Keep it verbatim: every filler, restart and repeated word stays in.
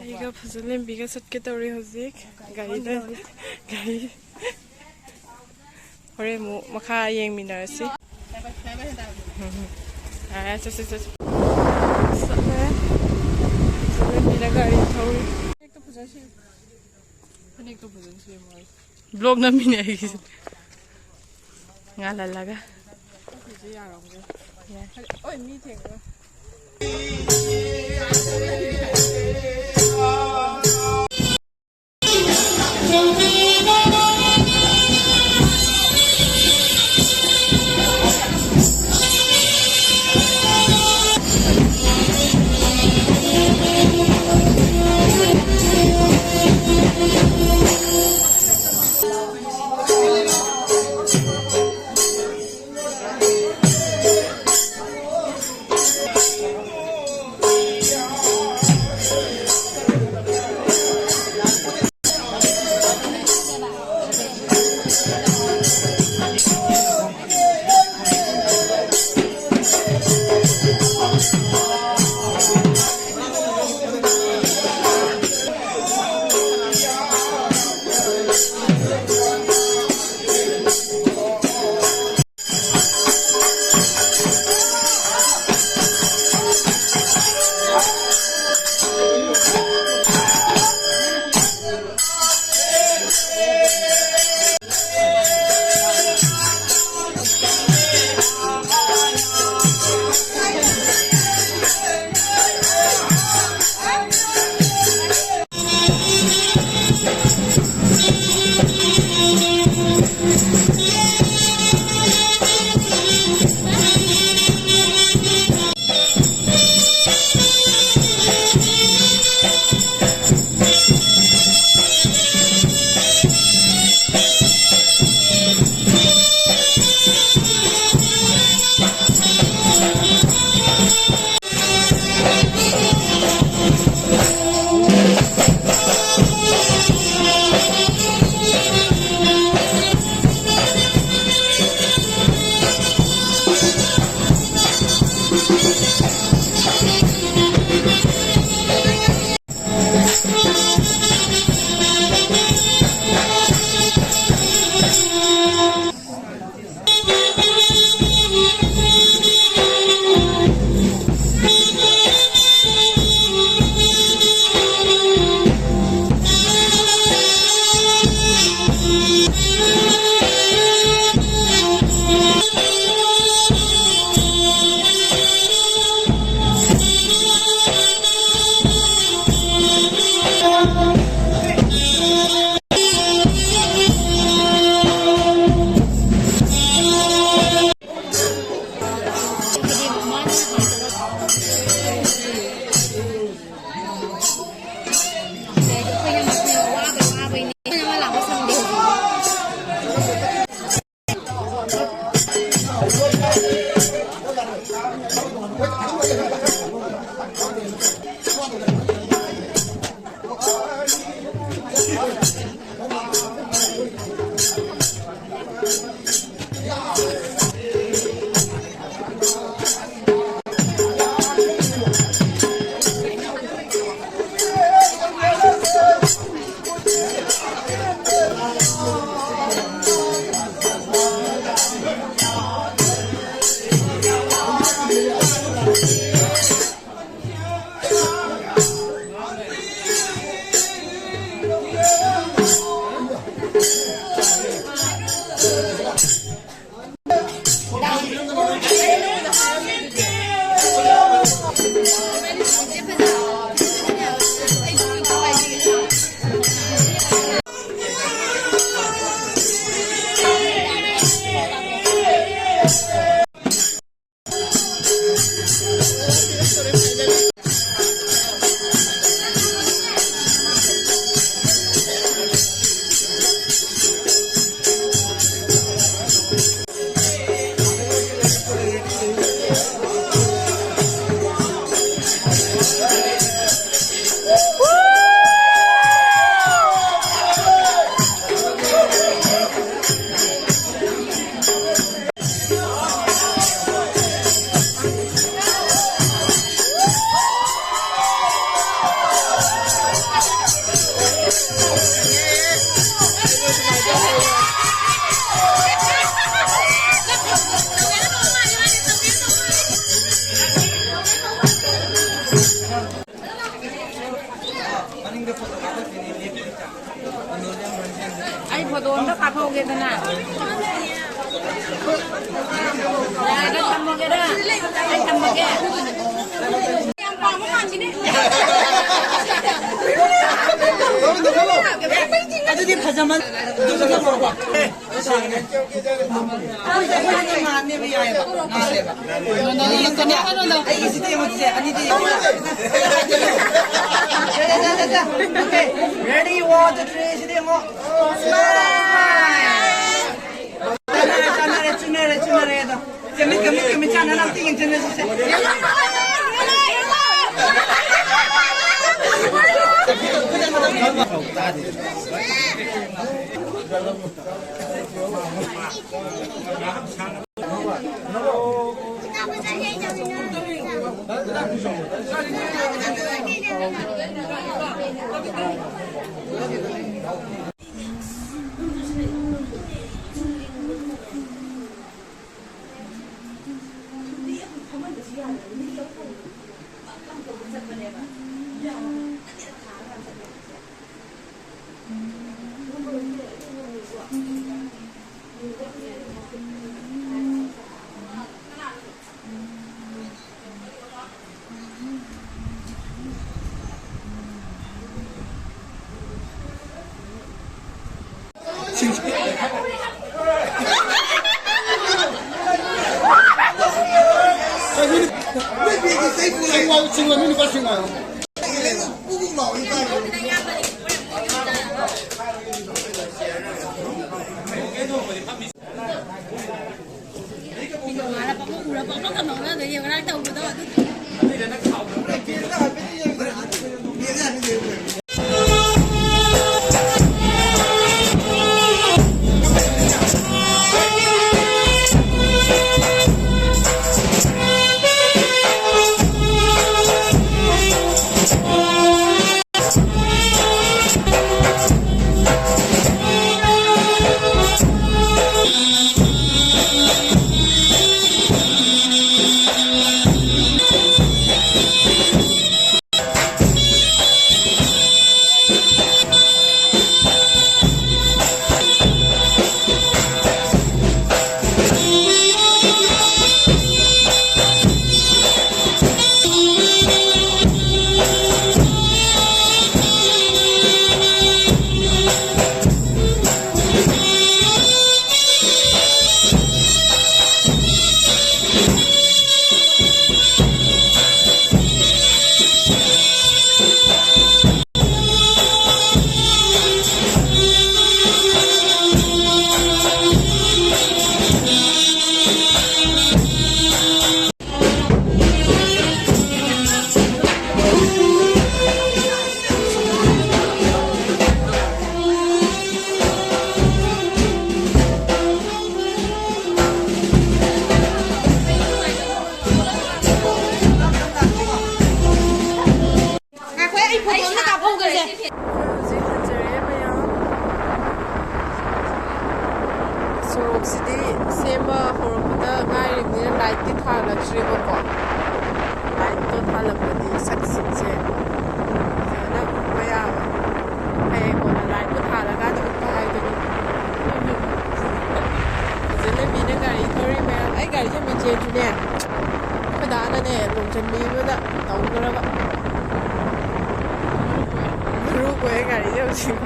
ꯑꯩꯒ ꯐꯖꯂꯦꯝꯕꯤꯒ ꯆꯠꯀꯦ ꯇꯧꯔꯤ ꯍꯧꯖꯤꯛ꯫ ꯒꯥꯔꯤꯗ, ꯒꯥꯔꯤ꯫ ꯍꯣꯔꯦꯟ ꯑꯃꯨꯛ ꯃꯈꯥ ꯌꯦꯡꯃꯤꯟꯅꯔꯁꯤ꯫ ꯌꯥꯔꯦ, ꯆꯠꯁꯤ, ꯆꯠꯁꯤ꯫ ꯆꯠꯂꯦ꯫ ꯐꯖꯂꯦꯝꯕꯤꯅ ꯒꯥꯔꯤ ꯊꯧꯔꯤ꯫ ꯐꯅꯦꯛꯇꯣ ꯐꯖꯅ ꯁꯦꯝꯃꯣ꯫ ꯕ꯭ꯂꯣꯛ ꯅꯝꯃꯤꯅꯦ ꯑꯩꯒꯤꯁꯦ꯫ ꯉꯥꯜꯍꯜꯂꯒ꯫ ꯁꯤꯁꯦ ꯌꯥꯔꯝꯒꯅꯤ꯫ ꯌꯥꯏ꯫ ꯑꯣꯏ, ꯃꯤ ꯊꯦꯡꯅ꯫ ꯑꯩ ꯐꯣꯇꯣ ꯑꯝꯇ ꯀꯥꯞꯍꯧꯒꯦꯗꯅ꯫ ꯌꯥꯔꯦ, ꯊꯝꯃꯒꯦꯔ? ꯑꯩ ꯊꯝꯃꯒꯦ꯫ ꯌꯥꯝ ꯄꯥꯝꯕ ꯃꯥꯟꯕꯤꯅꯦ꯫ ꯑꯗꯨꯗꯤ ꯐꯖꯃꯟ-, ꯑꯗꯨ ꯐꯖꯃꯟ-, ꯑꯩꯈꯣꯏꯁꯦ, ꯑꯩꯈꯣꯏꯁꯦ ꯉꯥꯟꯅꯦꯕ, ꯌꯥꯏꯑꯕ, ꯉꯥꯜꯂꯦꯕ꯫ ꯑꯩꯒꯤꯁꯤꯗꯤ ꯌꯦꯡꯉꯣ, ꯆꯤꯆꯦ, ꯑꯅꯤꯗꯤ ꯌꯦꯡꯉꯣ꯫ ꯆꯦ, ꯆꯦ, ꯆꯦ, ꯆꯦ, ꯆꯦ꯫ Okay, ready, one, two, three, ꯁꯤꯗꯤ ꯌꯦꯡꯉꯣ꯫ Smile. ꯆꯥꯟꯅꯔꯦ, ꯆꯥꯟꯅꯔꯦ, ꯆꯨꯅꯔꯦ, ꯆꯨꯅꯔꯦ ꯑꯗꯣ꯫ ꯆꯦ, ꯃꯤꯠꯀ, ꯃꯤꯠꯀ, ꯃꯤꯠ ꯆꯥꯟꯅꯅ ꯑꯝꯇ ꯌꯦꯡꯁꯤꯟꯅꯁꯤꯁꯦ꯫ ꯃꯥꯅ ꯄꯪꯎ ꯎꯔ ꯄꯪꯅꯣꯛꯇ ꯅꯣꯛꯅꯗꯣꯏꯅꯦ ꯉꯔꯥꯡ ꯇꯧꯕꯗꯣ ꯑꯗꯨ꯫ ꯁꯣꯔꯣꯛꯁꯤꯗꯤ ꯁꯦꯝꯕ ꯍꯧꯔꯛꯄꯗ ꯉꯥꯏꯔꯤꯕꯅꯤꯅ ꯂꯥꯏꯠꯇꯤ ꯊꯥꯜꯂꯛꯇ꯭ꯔꯤꯕꯀꯣ꯫ ꯂꯥꯏꯠꯇꯣ ꯊꯥꯜꯂꯛꯄꯗꯤ ꯁꯛꯁꯤꯡꯁꯦ ꯐꯖꯅ ꯎꯕ ꯌꯥꯕ꯫ ꯍꯌꯦꯡ ꯀꯣꯟꯅ ꯂꯥꯏꯠꯇꯣ ꯊꯥꯜꯂꯀꯥꯟꯗ ꯎꯠꯄ ꯍꯥꯏꯗꯨꯅꯤ꯫ ꯐꯖꯅ ꯃꯤꯅ ꯒꯥꯔꯤ ꯊꯧꯔꯤ ꯃꯌꯥꯝ, ꯑꯩ ꯒꯥꯔꯤ ꯊꯧꯔꯤ ꯆꯦꯟꯁꯨꯅꯦ, ꯑꯩꯈꯣꯏ ꯗꯥꯅꯅꯦ ꯂꯣꯡꯆꯟꯕꯤꯕꯗ ꯇꯧꯈ꯭ꯔꯕ꯫ ꯃꯔꯨ ꯀꯣꯏ ꯒꯥꯔꯤꯁꯦ ꯍꯧꯖꯤꯛ꯫